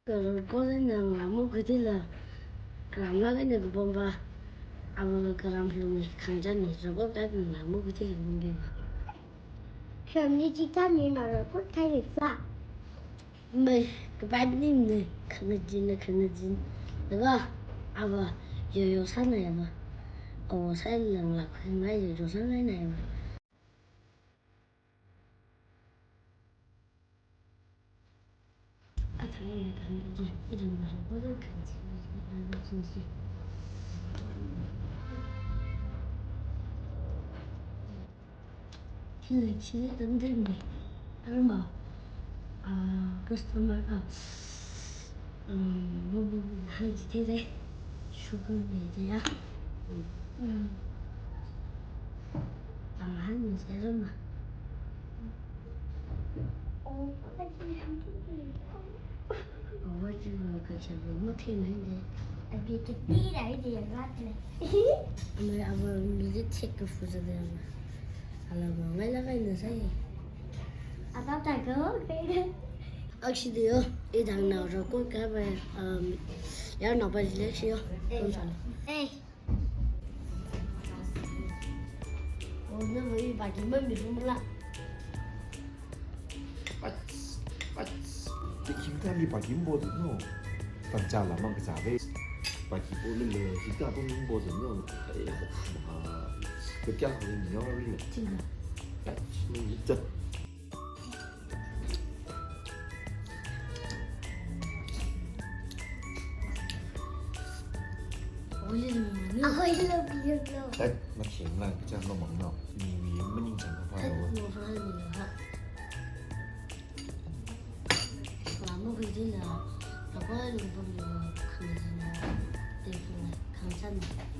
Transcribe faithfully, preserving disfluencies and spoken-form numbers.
Kara kora nang lamu kutila. Karam la kena kupomba. Ava karam lumi khangjan ni rabo ka nang lamu kutila mungkema. Khamni chitani na rabo ka ni sa. Mai, kapat ni ne, khangajin na khangajin. Laga, ava, yoyo sana yama. Awo sai lang la khui mai yoyo sana na yama. Selection tamtamne. Arma. Ah, customer, ah, um, bu, bu, bu, hai, ji, te, te. Sugar ne, te, ya. Mm. Tang han ne, te, arma. Awa ji, wa, ka, cha, bu, mu, te, ne, te. Abi, ke, te, ra, te, ya, ra, te. Ama, ama, mi, je, check, ka, fu, ja, de, ama. Ala, ma, ngai, la, ngai, na, sai. Apa, ta, ko, ke. Actually, yo, idang na, ro, ko, ka, ba, um, ya, na, ba, le, shi, yo. Eh. Kon, sa, la. Eh. Oh, na, mo, i, ba, ki, ma, mi, bu, mu, la. Ach, ach. Te khim tali ba khim bo no. Tang cha la mang ka cha ve. Ba khim bo le le, hi ka bo bo no. Ai, ha, ha. Ke kya ha ni yo ri le. Chin la. Ach, ni cha. Oil lo, mani. Oil lo, oil lo. Ai, ma khim la ka cha no mang no. Mi, mi, ma ning cha na pa lo. Ai, no, ha, ni ha. Lamu khui ji na, rabo lungpam yo, khangajin na, te, khang, khangchan na.